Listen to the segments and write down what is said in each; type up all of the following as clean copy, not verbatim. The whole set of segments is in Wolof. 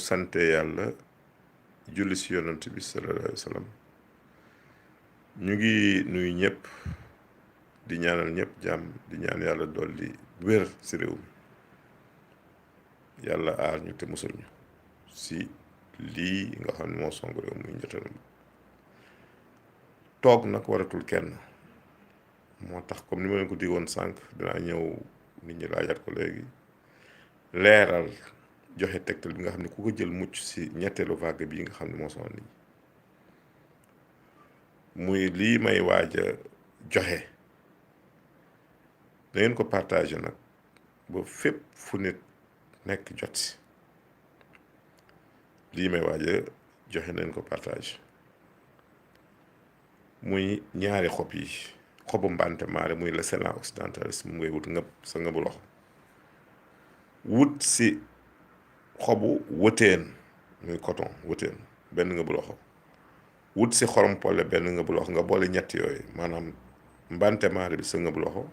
sante yàlla julli si yonent bi sallallahu alayhi wa sallam ñu ngi nuyu ñëpp di ñaanal ñëpp jàmm di ñaan yàlla dolli wér si réew mi yàlla aar ñu te musul ñu si lii nga xam ne moo song réew muy njëtalam toog nag waratul kenn moo tax comme ni ma leen ko digoon sànq dinaa ñëw nit ñi laajaat ko léegi leeral joxe tegtal bi nga xam ne ku ko jël mucc si ñetteelu vague bii nga xam ne moo sonal nit ñi muy lii may waaj a joxe da ngeen ko partagé nag ba fépp fu nit nekk jot si lii may waaj a joxe nañ ko partagé muy ñaari xob yi xobu mbante maare muy le Senna occidentalis mu ngay wut ngëb sa ngëbu loxo wut si xobu wëteen muy coton wëteen benn ngëbu loxo wut si xorom polle benn ngëbu loxo nga boole ñett yooyu maanaam mbante maare bi sa ngëbu loxo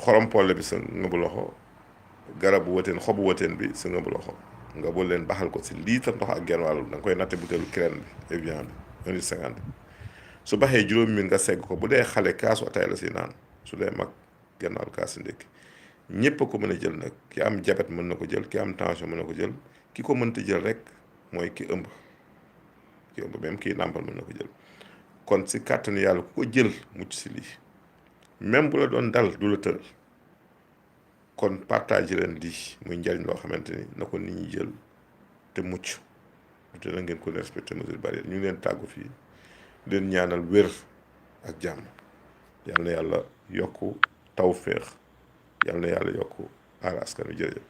xorom polle bi sa ngëbu loxo garabu wëteen xobu wëteen bi sa ngëbu loxo nga boole leen baxal ko si litre ndox ak genn wàll da nga koy natte butéelu crème bi Evian bi 1,50 su baxee juróomi minute nga segg ko bu dee xale kaasu ataay la si naan su dee mag genn wàll kaas si ndékki ñëpp a ko mën a jël nag ki am diabète mën na ko jël ki am tension mën na ko jël ki ko mënta jël rek mooy ki ëmb même kii nàmpal mën na ko jël kon si kàttanu yàlla ku ko jël mucc si lii même bu la doon dal du la tëral kon partage leen lii muy njariñ loo xamante ni na ko nit ñi jël te mucc te na ngeen ko respecté mesure barrière ñu ngi leen tàggu fii leen ñaanal wér ak jàmm yal na yàlla yokku tawféex yal na yàlla yokku aar askan wi jërëjëf